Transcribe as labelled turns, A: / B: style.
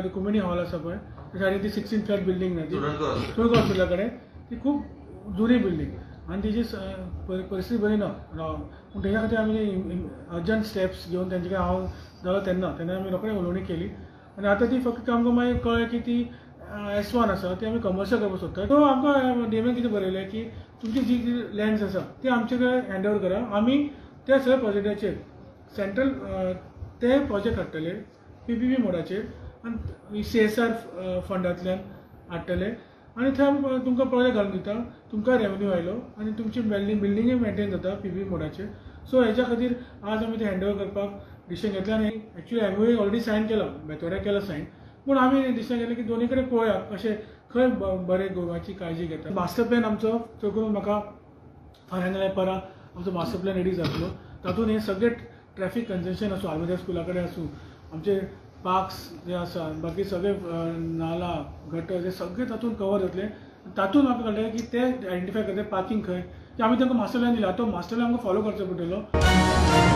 A: Rukmini hall आसा पळय, त्या सायडीन ती 16 फ्लॅट बिल्डींग ना ती चोडणकर हॉस्पिटला कडेन, ती खूब जुनी बिल्डींग आनी तिजी परिस्थिती बरी ना. पूण तेज्या खातीर आमी अर्जंट स्टेप्स घेवन तेंचे कडेन हांव जालो तेन्ना तेन्ना आमी रोखडे उलोवणी केली आनी आतां ती फक्त आमकां मागीर कळ्ळें की ती S1 आसा, ती आमी कमर्शियल करपाक सोदता. सो आमकां डीएमएन कितें बरयलें की तुमची जी लँड्स आसा ती आमचे कडेन हँड ओवर करा, आमी त्या सगळ्या प्रोजेक्टाचेर सेंट्रल ते प्रोजेक्ट हाडटले PPP मोडाचेर आनी CSR फंडांतल्यान हाडटले आनी थंय आमी तुमकां प्रोजेक्ट घालून दिता, तुमकां रेवन्यू आयलो आनी तुमची बिल्डिंगूय मेनटेन जाता PPP मोडाचेर. सो हेच्या खातीर आज आमी ते हँड ओवर करपाक डिसिजन घेतलें आनी एक्चुअली MOU already Sion केला, बेतोड्या केला सायन, पूण आमी डिसिजन घेतलें की दोनी कडेन पळोवया कशें खंय बरें गोवाची काळजी घेता. मास्टर प्लॅन आमचो चड करून म्हाका फाल्यां नाल्यार परां आमचो मास्टर प्लॅन रेडी जातलो. तातूंत हें सगळें ट्रॅफीक कंजेशन आसूं, आल्मेदा स्कुला कडेन आसूं, आमचे पार्क्स जे आसा, बाकी सगळे नाला गटर हे सगळे तातूंत कवर जातले. तातूंत म्हाका कळटलें की ते आयडेंटिफाय करतले पार्कींग खंय, की आमी तांकां मास्टर प्लॅन दिला, तो मास्टर प्लॅन आमकां फॉलो करचो पडटलो.